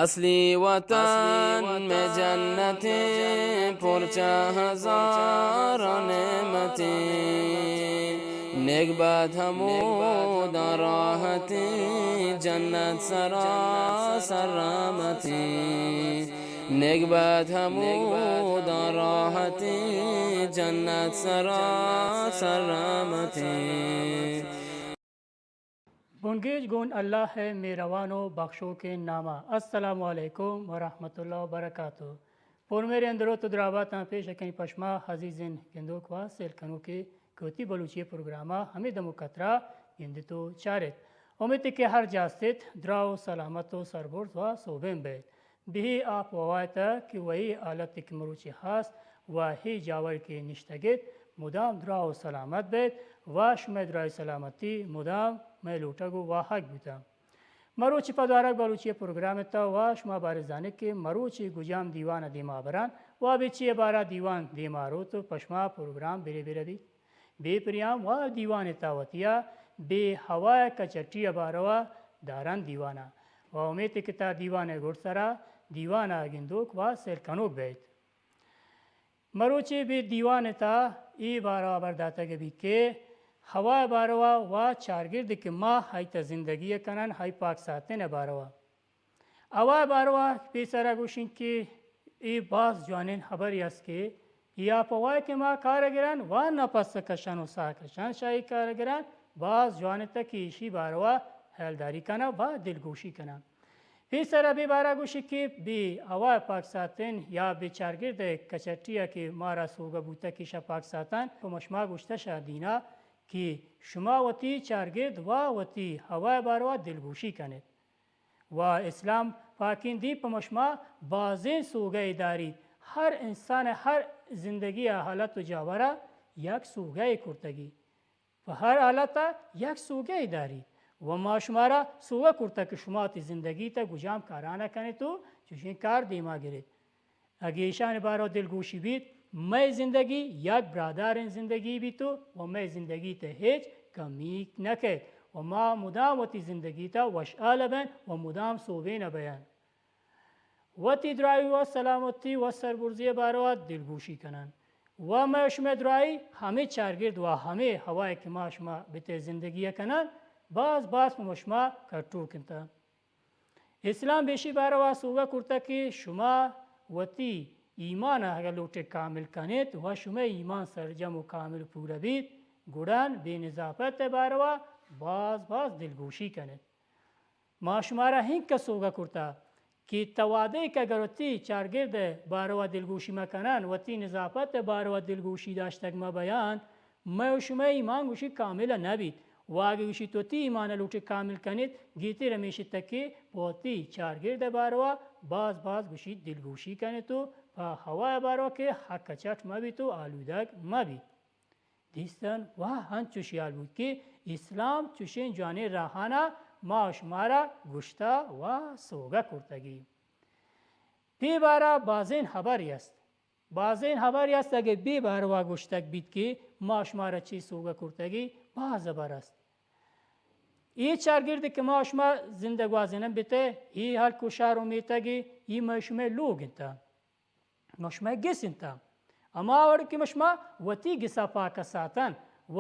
اصلی وطن میں جنتیں، پرچہ ہزار نعمتیں، نگبت ہمودا راحتیں، جنت سراسر رحمتیں، نگبت ہمودا راحتیں، جنت سراسر رحمتیں۔ بنگیج گون اللہ ءِ مہروان و بخشوکیں ناما۔ السلام علیکم ورحمۃ اللہ وبرکاتہ۔ پرمہریں دروت و دراباتاں پیش اکیں پشما عزیزیں گندوک و سیل کنوکے کہ وتی بلوچی پروگراما ہمے دم و کترا گندت و چارت۔ امیت کہ ہر جاستت دراہ و سلامت و سربرز و سوبین بیت۔ بہ اے آپ و ہوایتا کہ و اے حالت کہ مروچی ہست و اے جاور کہ نشتگت، مدام دراہ و سلامت بیت و شمئے دراہ سلامتی مدام مئے لوٹگ و واہگ بوتہ۔ مروچی پدارگ بلوچی پروگرام تا و شما بارے زانت کہ مروچی گجام دیوان دیما بران و بچی بارا دیوان دیما روت و پشما پروگرام برے برے بیت۔ بے پریام و دیوان تا وتیا بے ہوای کچٹی باروا داران دیوانا و امیت کہ تا دیوان گڈ سرا دیوانا گندوک و سیل کنوک بیت۔ مروچی بے دیوان تا اے باروا ہبر داتگ بیت کہ ہوای باروا و چارگرد کہ ما ہائی تا زندگی کنن، ہائی پاک ساتن باروا۔ ہوای باروا پیسرا گوشین کہ اے باز جوانین ہبری است کہ اے آپ ہوای کہ ما کار گران و نفس کشان و ساہ کشان شاہی کار گران، باز جوانین تا کہ ایشی باروا حیالداری کنا و دلگوشی کنا۔ پیسرا بے بارا گوشی کہ بے ہوای پاک ساتن یا بے چارگرد کچٹیا کہ مارا سوگا بوتا کہ شا پاک ساتن، پہ مشما گوشتا شا دینا کہ شما وتی چارگرد و وتی ہوای باروا دلگوشی کنت۔ و اسلام پاکین دین پہ مشما بازین سوگہ داری۔ ہر انسان ہر زندگی حالت و جاورا یک سوگہ کرتگی۔ پہ ہر حالتا یک سوگہ داری۔ و ما شمارا سوگہ کرتگ کہ شما وتی زندگی تا گجام کارانا کنت و چوشین کار دیما گرت۔ اگہ ایشانی باروا دلگوشی بیت، مئے زندگی یک براہداریں زندگی بیت و مئے زندگی تہ ہچ کمی نہ کیت و ما مدام وتی زندگی تہ وشحال بین و مدام سوبین بین۔ وتی دراہی و سلامتی و سربرزی باروا دلگوشی کنن و مئے شمئے دراہی ہمے چارگرد و ہمے ہوای کہ ما شما بتے زندگی کنن، باز باز پہ شما کٹوک انت۔ اسلام بیشی باروا سوگہ کرتہ کہ شما وتی ایمان اگر لوٹے کامل کنیت و شمئے ایمان سرجم و کامل پورا بیت، گڑان بے نظافت باروا باز باز دلگوشی کنیت۔ ما شمارا ہنکہ سوگہ کرتہ کہ تا وہدے کہ اگر وتی چارگرد باروا دلگوشی مکنن، وتی نظافت باروا دلگوشی داشتگ مبیان، مئے و شمئے ایمان گوشی کامل نہ بیت۔ و اگہ گوشی تو وتی ایمان لوٹے کامل کنیت، گیتر ہمیش انت کہ پہ وتی چارگرد باروا باز باز گوشی دلگوشی کنیت و پہ ہوای باروا کہ حق چٹ مبیت و آلودگ مبیت۔ دیستن و ہنچوش حال بوت کہ اسلام چوشیں جوانیں راہانا ما و شمارا گوشتہ و سوگہ کرتگی۔ پہ بارا بازین ہبری است۔ بازین ہبری است، اگہ بے باروا گوشتگ بیت کہ ما شمارا چی سوگہ کرتگی، باز ہبر است۔ اے چارگرد کہ ما شما زندگ گوازینن بیتہ، اے ہلک و شہر و میتگی، اے مئے شمئے لوگ انت، مئے شمئے گس انت۔ ہما وڑ کہ مئے شما وتی گسا پاک ساتن و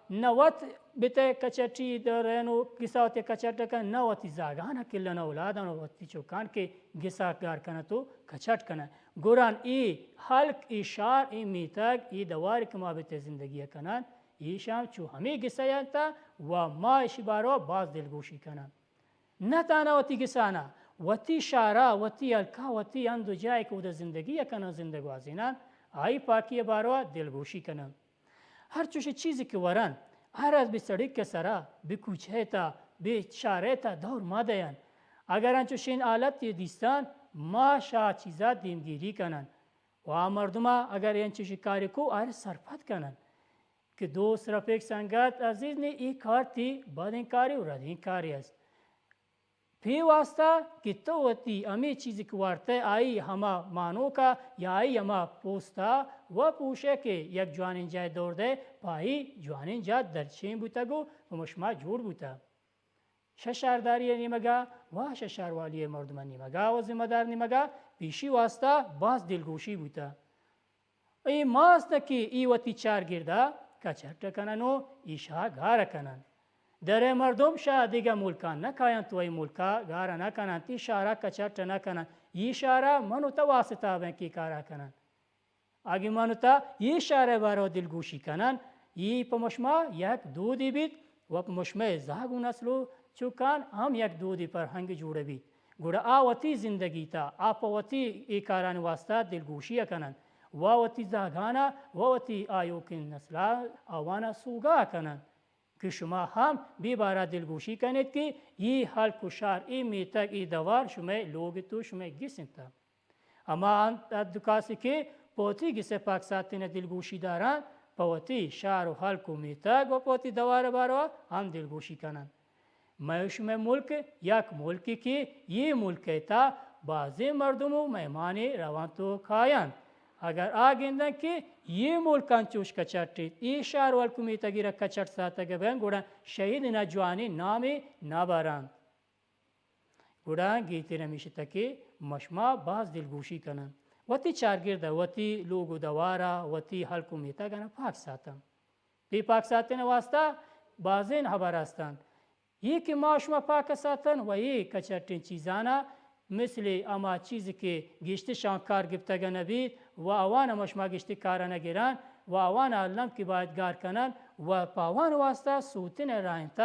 نہ وت بتہ کچٹی درین و گسا وتی کچٹ کن، نہ وتی زاگان کلن اولادان و وتی چکان کہ گسا گار کنت و کچٹ کنن۔ گڑان اے ہلک، اے شار، اے میتگ، اے دوار کہ ما بتہ زندگی کنن، ایشان چو ہمے گسہ انت و ما اشی باروا باز دلگوشی کنن۔ نہ تانا وتی گسانا، وتی شارا، وتی ہلکا، وتی ہند و جاہے کہ اودا زندگی کنن، زندگ گوازینن، آئی پاکی باروا دلگوشی کنن۔ ہر چوشیں چیزے کہ ورن، ہر از بہ سڑک سرا، بہ کوچہ تا، بہ شارع تا دور مدین۔ اگر انچوشیں حالتے دیستن، ما شہ چیزا دیمگیری کنن۔ و آ مردما اگر انچوشیں کارے کو، آئرا سرپد کنن۔ کہ دوست، رفیق، سنگت، عزیز نے اے کار تی بدیں کارے و ردیں کارے است۔ پہ واسطہ کہ تو وتی ہمے چیزے کہ وارتہ آئی ہما مانوکا یا آئی ہما پوستا و پوشہ کہ یک جوانیں جاہے دور دئے، پہ آئی جوانیں جاہ درچین بوتگ و پہ مشما جوڑ بوتہ۔ شہ شہرداری ءِ نیمگ ءَ و شہ شہروالی ءِ مردمانی نیمگ ءَ و ذمہ دار نیمگ ءَ پیشی واسطہ باز دلگوشی بوتہ۔ اے ماست کہ ای وتی چارگرد ءَ کچٹ کنن و ایشا گار کنن۔ درے مردم شہ دگہ ملکاں نہ کاینت و ای ملکا گار نہ کننت، ای شہرا کچٹ نہ کننت، ای شہرا من و تو واسطہ بین کہ کارا کنن۔ اگہ من و تو ای شہر ءِ بارو دلگوشی کنن، ای پہ مشما یک دودی بیت و پہ مشمئے زاگ و نسل و چکان ہم یک دودی فرہنگ جوڑ بیت۔ گڑا آ وتی زندگی تا، آ پہ وتی اے کارانی واسطہ دلگوشی ءَ کننت و وتی زہگانا و وتی آیوکیں نسلا آوانا سوگا کننت کہ شما ہم بے بارا دلگوشی کنیت کہ اے ہلک و شار، اے میتگ، اے دوار شمئے لوگ تو شمئے گس انت۔ ہما انت دکاسی کہ پہ وتی گس ءِ پاک ساتین ءَ دلگوشی دارنت، پہ وتی شار و ہلک و میتگ و پہ وتی دوار ءِ باروا ہم دلگوشی کننت۔ مئے و شمئے ملک یک ملکے کہ اے ملک ءِ تہا بازیں مردم و مہمانے رونت و کاینت۔ اگر آ گندنت کہ اے ملک انچوش کچٹ ایت، اے شہر و ہلک و میتگی را کچٹ ساتگ بنت، گڑا شہید نا جوانیں نامے نہ برنت۔ گڑا گیتر ہمیش ات کہ مشما باز دلگوشی کنن، وتی چارگرد ءَ، وتی لوگ و دوار ءَ، وتی ہلک و میتگاں پاک ساتن۔ پہ پاک ساتن ءِ واسطہ بازیں ہبر ہستنت۔ اے کہ ما شما پاک ساتن و اے کچٹیں چیزانا مثل ہما چیز کہ گیشتر شان کار گپتگ نہ بیت و آوان ما شما گیشتر کار نہ گران و آوان الم کہ باید گار کنن و پہ آوان واسطہ سوتن راہ انت،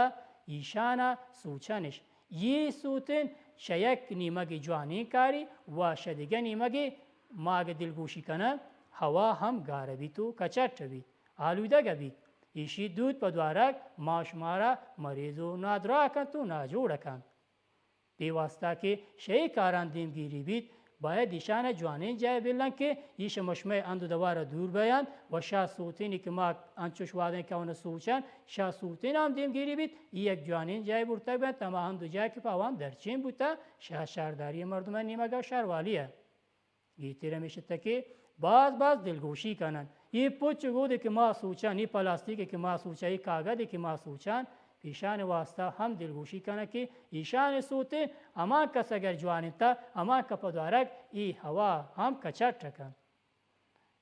ایشانا سوچنش۔ اے سوتن شہ یک نیمگی جوانیں کاری و شہ دگہ نیمگی ماگ دلگوشی کنن، ہوا ہم گار بیت و کچٹ بیت، آلودگ بیت۔ ایشی دود پہ دوارگ ما شمارا مریض و نادراہ کنت و ناجوڑ کنت۔ پہ واسطہ کہ شہ اے کاران دیمگیری بیت، باید ایشان جوانیں جاہ بلن کہ ایش مشمئے ہند و دوار دور بیانت و شہ سوتینی کہ ما انچوش وہدیں کہ آوان سوچن، شہ سوتین ہم دیمگیری بیت، اے یک جوانیں جاہ برتگ بنت، ہما ہند و جاہ کہ پہ آوان درچین بوتہ، شہ شہرداری مردمان نیمگا و شہروالی ءَ۔ گیتر ہمیش ات کہ باز باز دلگوشی کنن۔ اے پچ گودے کہ ما سوچان، اے پلاستیکے کہ ما سوچان، اے کاگدے کہ ما سوچان، پیشان واسطہ ہم دلگوشی کنن کہ ایشان سوتے ہما کس اگر جوان انت، ہما کپ دارگ اے ہوا ہم کچٹ کن۔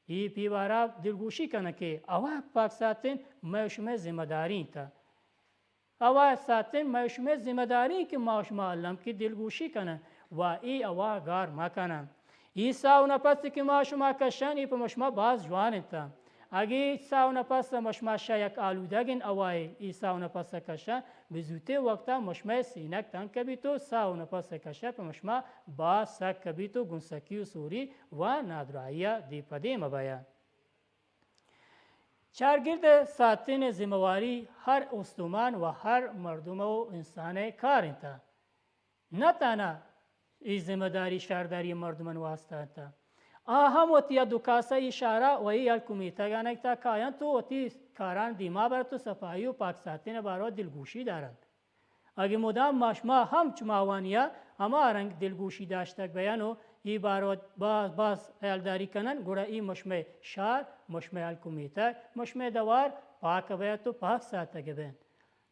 اے پہ بارا دلگوشی کنن کہ ہوا پاک ساتن مئے شمئے ذمہ داری انت۔ ہوا ساتن مئے شمئے ذمہ داری کہ ما شما الم کہ دلگوشی کنن و اے ہوا گار مکنن۔ اے ساہ و نپس کہ ما شما کشن، اے پہ ما شما باز جوان انت۔ اگہ اے ساہ و نپس ما شما شہ یک آلودگین ہوائے اے ساہ و نپس کشن، بہ زوتے وقتا ما شمئے سینگ تنگ کبیت و ساہ و نپس کشن پہ ما شما باز سک کبیت و گون سکی و سوری و نادراہی دیم پہ دیم بیان۔ چارگرد ءِ ساتین ءِ ذمہ واری ہر استمان و ہر مردم و انسان ءِ کار انت۔ نہ تہنا اے ذمہ داری شہرداری مردمان واسطہ انت۔ آ ہم وتی اد و کاسہ اے شہرا و اے ہلک و میتگان ءِ تہا کاینت و وتی کاران دیما برت و صفائی و پاک ساتین ءِ باروا دلگوشی دارنت۔ اگہ مدام ما شما ہم چماوانی ءَ ہما رنگ دلگوشی داشتگ بیان و اے باروا باز باز ہیالداری کنن، گڑا اے مشمئے شار، مشمئے ہلک و میتگ، مشمئے دوار پاک بینت و پاک ساتگ بینت۔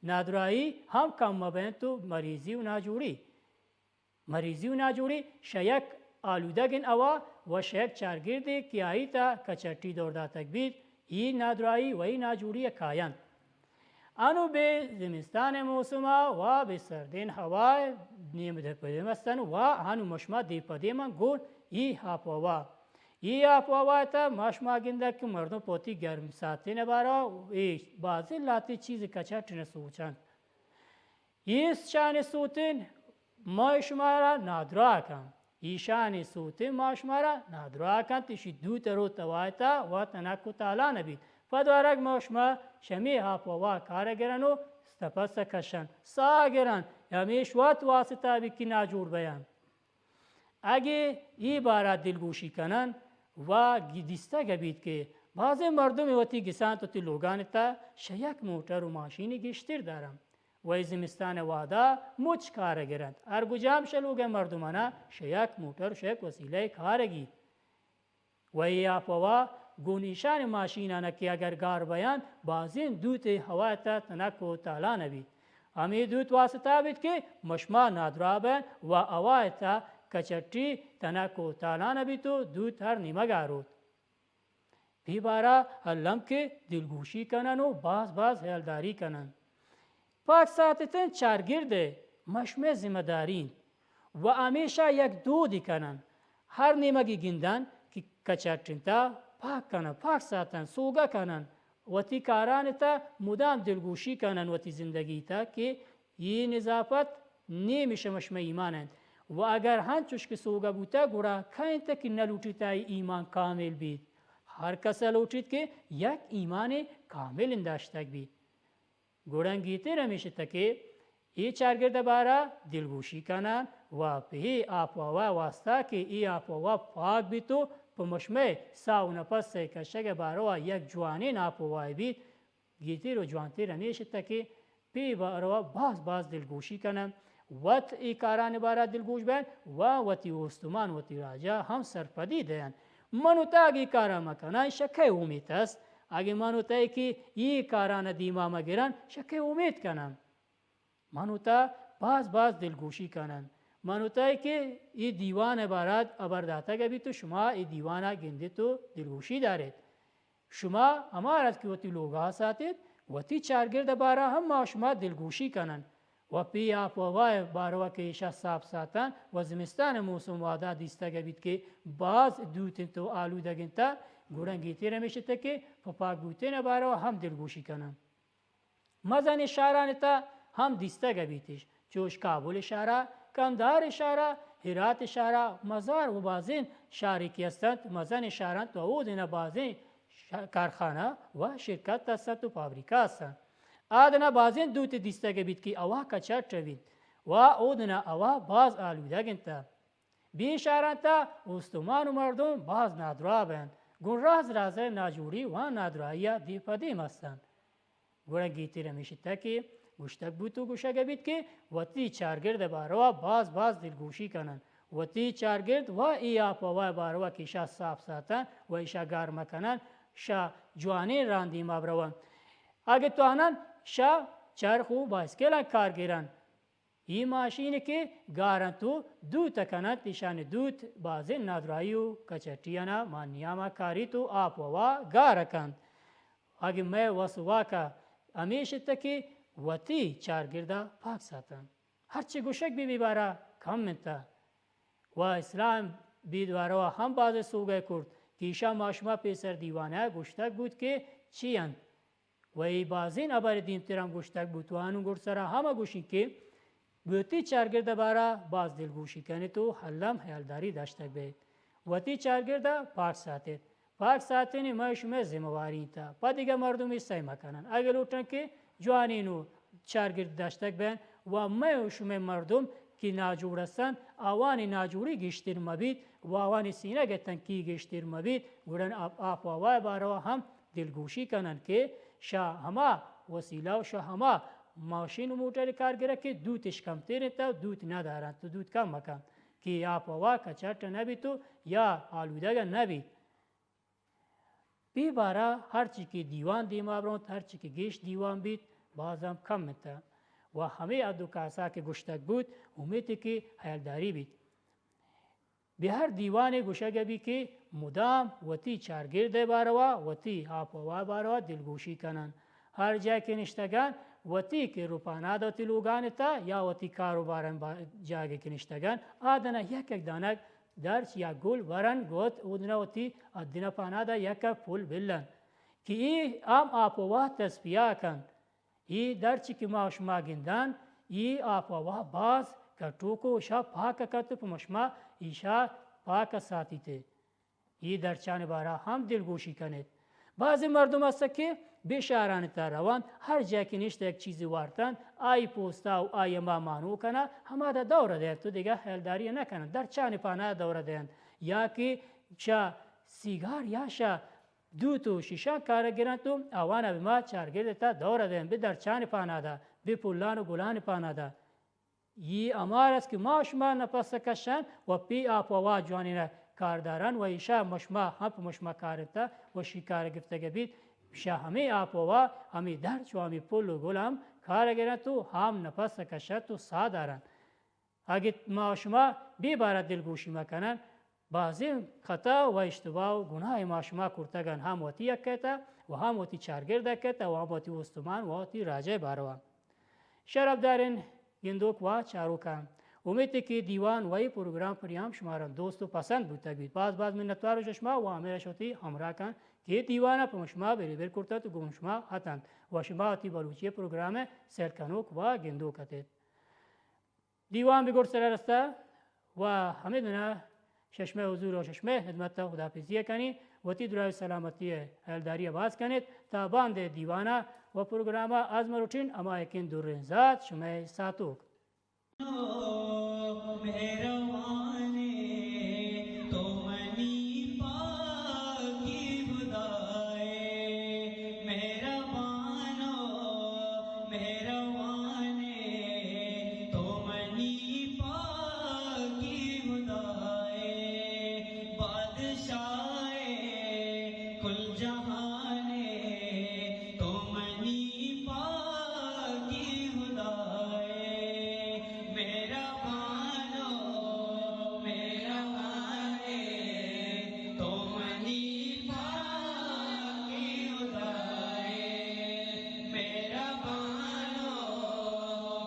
نادراہی ہم کم بینت و مریضی و ناجوڑی مریضی و ناجوڑی شہ یک آلودگین ہوا و شہ یک چارگردے کہ آئی تہا کچٹی دور داتگ بیت، اے نادراہی و اے ناجوڑی کاینت۔ انو بہ زمستان موسما و بہ سردین ہوا دیم پہ دیم استن و انو مشما دیم پہ دیم گون اے آپ و ہوا۔ اے آپ و ہوا تہا ما شما گندگ کہ مردم پہ وتی گرم ساتین بارا اے بازیں لہتے چیز کچٹ نہ سوچنت۔ ایشانی سوتن ما شمارا نادراہ کن۔ ایشانی سوتن ما شمارا نادراہ کن۔ ایشی دوت روت وایتا و تنک و تالان بیت۔ پدوارگ ما شما شمی آپ و ہوا کار گرن و تپس کشن۔ ساہ گرن۔ ہمیش وت واسطہ بی کہ ناجوڑ بیان۔ اگہ اے بارا دلگوشی کنن و گی-، دیستگ بیت کہ بازیں مردم وتی گسان وتی لوگان تہا شہ یک موٹر و ماشینی گیشتر دارن و اے زمستان وہدا مچ کار گرنت۔ ہر گجام شہ لوگ مردمانا شہ یک موٹر و شہ یک وسیلہ کار گیت۔ و اے آپ ہوا گون ایشان ماشینانا کہ اگر گار بیان، بازیں دوتے ہوا تہا تنک و تالان بیت۔ ہمے دوت واسطہ بیت کہ مشما نادراہ بین و ہوا ءِ تہا کچٹی تنک و تالان بیت و دوت ہر نیمگا روت۔ پی بارا الم کہ دلگوشی کنن و باز باز ہیالداری کنن۔ پاک ساتتن چارگرد ءِ مشمئے ذمہ داری انت و ہمیشہ یک دودی کنن۔ ہر نیمگی گندن کہ کچٹ انت پاک کنن، پاک ساتن، سوگہ کنن، وتی کاران تہا مدام دلگوشی کنن وتی زندگی تہا کہ اے نظافت نیمش مشمئے ایمان انت۔ و اگر ہنچوش کہ سوگہ بوتہ، گڑا کئے انت کہ نلوٹیت آئی ایمان کامل بیت؟ ہر کس لوٹیت کہ یک ایمان کامل داشتگ بیت۔ گڑا گیتر ہمیش انت کہ اے چارگرد بارا دلگوشی کنن و پہ اے آپ و ہوا واسطہ کہ اے آپ و ہوا پاک بیت و پہ مشمئے ساہ و نپس ءِ کشگ باروا یک جوانین آپ و ہوائے بیت، گیتر و جوانتر ہمیش انت کہ پی باروا باز باز دلگوشی کنن، وت اے کاران بارا دلگوش بین و وتی اوستمان، وتی راجا ہم سرپدی دین۔ من و تہ اگہ اے کارا مکنن، شہ کئے امیت است؟ اگہ من و تہ کہ اے کاران دیما مگرن، شہ کئے امیت کنن؟ من و تہ باز باز دلگوشی کنن۔ من و تہ کہ اے دیوان بارا ہبر داتگ بیت و شما اے دیوانا گندیت و دلگوشی داریت۔ شما ہما رد کہ وتی لوگا ساتیت، وتی چارگرد بارا ہم ما شما دلگوشی کنن و پی آپ و ہوا باروا کہ ایشا صاف ساتن و زمستان موسم وہدا دیستگ بیت کہ باز دوت انت و آلودگ انت، گڑا گیتر ہمیش انت کہ پہ پاک بوتین باروا ہم دلگوشی کنن۔ مزنیں شہرانی تہا ہم دیستگ بیتش، چوش کابل شہرا، کندہار شہرا، ہرات شہرا، مزار و بازیں شہرے کہ ہستنت، مزنیں شہر انت و اودنا بازیں ش-، کارخانہ و شرکت ہستنت و فابریکہ ہستنت۔ آدنا بازیں دوتے دیستگ بیت کہ ہوا کچٹ بیت و اودنا ہوا باز آلودگ انت۔ بے شہران تہا استمان و مردم باز نادراہ بنت، گون راز رازئے ناجوڑی و نادراہیا دیم پہ دیم ہستنت۔ گڑا گیتر ہمیش انت کہ گوشتگ بوت و گوشگ بیت کہ وتی چارگرد باروا باز باز دلگوشی کنن، وتی چارگرد و اے آپ و ہوائے باروا کہ ایشا صاف ساتن و ایشا گار مکنن، شہ جوانین راہ دیما برون۔ اگہ توانن شہ چرخ و بائسکلان کار گرن، اے ماشین کہ گار انت و دوت کننت، ایشانی دوت بازیں نادراہی و کچٹیانا مان نیاما کاریت و آپ و ہوا گار کنت۔ اگہ مئے وس و واکا ہمیش انت کہ وتی چارگردا پاک ساتن۔ ہرچی گوشگ بی بی بارا کم انت۔ و اسلام بی دواروا ہم بازیں سوگہ کرت کہ ایشا ما شما پیسر دیوانا گوشتگ بوت کہ چی انت۔ و اے بازین ہبر دیمتر ہم گوشتگ بوت و انوں گڈسرا ہم گوشیں کہ وتی چارگرد بارا باز دلگوشی کنیت و الم ہیالداری داشتگ بیت۔ وتی چارگردا پاک ساتیت۔ پاک ساتنی مئے شمئے ذمہ واری انت۔ پہ دگہ مردمی سئے مکنن۔ اگہ لوٹن کہ جوانین و چارگرد داشتگ بین و مئے و شمئے مردم کہ ناجوڑ ہستن، آوانی ناجوڑی گیشتر مبیت و آوانی سینگ تنکی گیشتر مبیت، گڑن آپ، آپ و ہوائے باروا ہم دلگوشی کنن کہ شہ ہما وسیلہ و شہ ہما ماشین و موٹر کار گرگ کہ دوتش کمتر انت و دوت ندارنت و دوت کم مکنت کہ آپ و ہوا کچٹ نبیت و یا آلودگ نبیت۔ بی بارا ہرچی کہ دیوان دیما برونت، ہرچی کہ گیش دیوان بیت، باز ہم کم انت و ہمے حد و کاسا کہ گوشتگ بوت، امیت کہ ہیالداری بیت۔ بہ ہر دیوانے گوشگ بی کہ مدام وتی چارگرد باروا، وتی آپ و ہوا باروا دلگوشی کنن۔ ہر جا کہ نشتگن وتی کر و پاناد وتی لوگان تا یا وتی کاروبارن با-، جاگہ کہ نشتگن، آدنا یک یک دانگ درچ یا گل ورن گوت اودنا وتی ادنا پانادا یک پل بلن۔ کہ اے ہم آپ و ہوا تصفیہ کن۔ اے درچ کہ ما شما گندان، اے آپ و ہوا باز کٹوک و شہ پاک کت و پہ مشما ایشا پاک ساتیت۔ اے درچان بارا ہم دلگوشی کنیت۔ بازیں مردم است کہ بے شہران تا روان، ہر جا کہ نشت یک چیزی وارتن، آئی پوستا و آئی ہما مانو کنا، ہما دا دور دینت و دگہ ہیالداری نہ کنن، درچان پانا دور دینت۔ یا کہ شہ سیگار یا شہ دوت و شیشان کار گرنت و آوانا بہ ما چارگرد تا دور دینت، بہ درچان پانادا، بہ پلان و گلان پانادا۔ اے امار است کہ ما شما نپس کشن و پی آپ و ہوا جوانین کار دارن و ایشا مشما ہم پہ مشما کار انت و شی کار گفتگ بیت، شہ ہمے آپ و ہوا ہمے درچ و ہمے پل و گل ہم کار ءَ گرنت و ہام نپس ءَ کشنت و ساہ دارنت۔ اگہ ما و شما بے بارہ دلگوشی مہ کنن، بازیں خطا و اشتباہ و گناہ ما شما کرتگن، ہم وتی حق ءَ تہ و ہم وتی چارگرد ءَ تہ و ہم وتی استمان و وتی راجہ ءِ باروا۔ شرپداریں گندوک و چاروکاں، امیت کہ دیوان و اے پروگرام پریام شمارا دوست و پسند بوتگ بیت۔ باز باز منتوار و شما و ہمیش وتی ہمراہ کن کہ دیوان پہ شما بری بر کرتت و گوں شما اتنت و شما وتی بلوچی پروگرام سیل کنوک و گندوک اتیت۔ دیوان بہ گڈ سرا رستہ و ہمے دنا ششمئے حضور و ششمئے خدمت ءَ خداحافظی ءَ کنی، وتی دراہ سلامتی ءِ ہیالداری ءَ باز کنیت۔ تا باندے دیوان ءَ و پروگرام ءَ از مروٹین ہما یکیں دریں ذات شمئے ساتوک۔ مہربانے تو منی پاکی خدائے، مہربانو مہربانے تو منی پاکی خدائے، بادشاہ کل جہانے تو منی پاکی خدائے، مہربانو مہربانے تو منی پاکی خدائے، مہربانو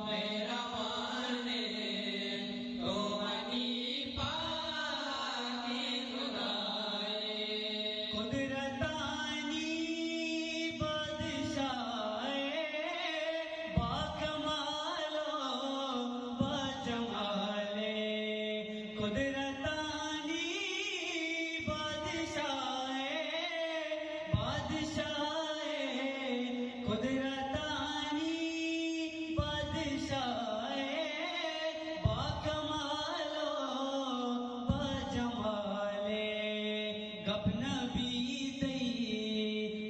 مہربانے تو منی پاکی خدائے۔ قدرتانی بادشاہ با کمال و با جمال، قدرتانی بادشاہ، بادشاہ، قدرتانی بادشاہ، با کمال و با جمال، گپ نہ بیت تئی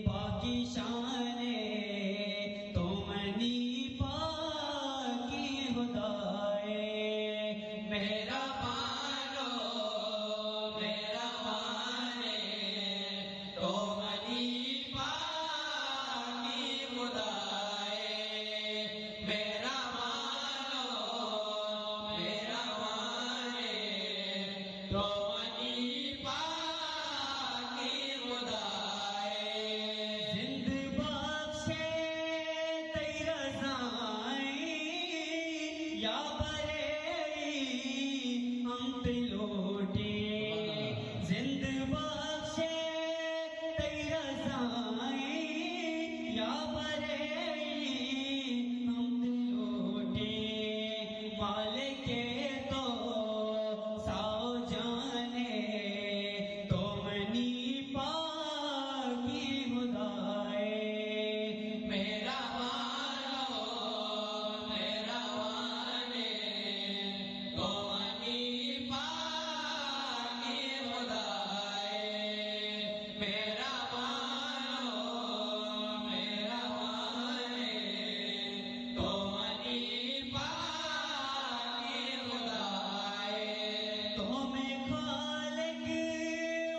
پاکی شان ءَ، تو منی پاکی خدا ئے۔ مہربان ءُ مہربان ئے، تو منی پاکی خدا ئے۔ مہربان ءُ مہربان ئے، تو منی پاکی خدا ئے۔ زند بخش ئے تئی رضا ئے، یا برے ہم تئی لوٹیں۔ زند بخش ئے تئی رضا ئے، یا برے ہم تئی لوٹیں۔ مالک ئے تو ساہ ءُ جان ئے، تو منی پاکی خدا ئے۔ مہربان ءُ مہربان ئے، تو منی پاکی خدا ئے۔ مہربان ءُ مہربان ئے، تو منی پاکی خدا ئے۔ تو مئے خالق،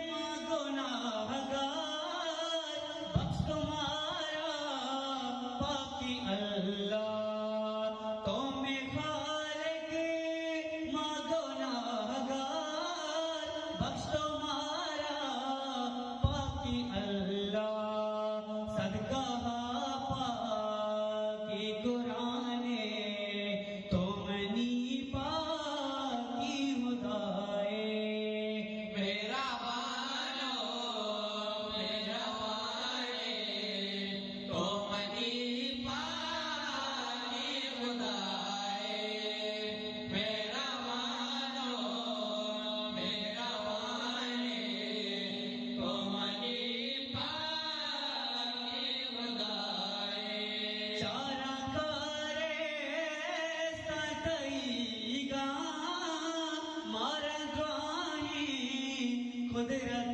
ما گناہگار، بخش تو مارا پاکی اللہ۔ تو مئے خالق، ما گناہگار، بخش تو مارا پاکی اللہ۔ صدقہ پاکی قرآن ئے، تو منی پاکی خدا ئے۔ مہربان ءُ مہربان ئے، تو منی پاکی خدا ئے۔ مہربان ءُ مہربان ئے، تو منی پاکی خدا ئے۔ چاراں کارست تئیگاں، مارا دراہیں قدرت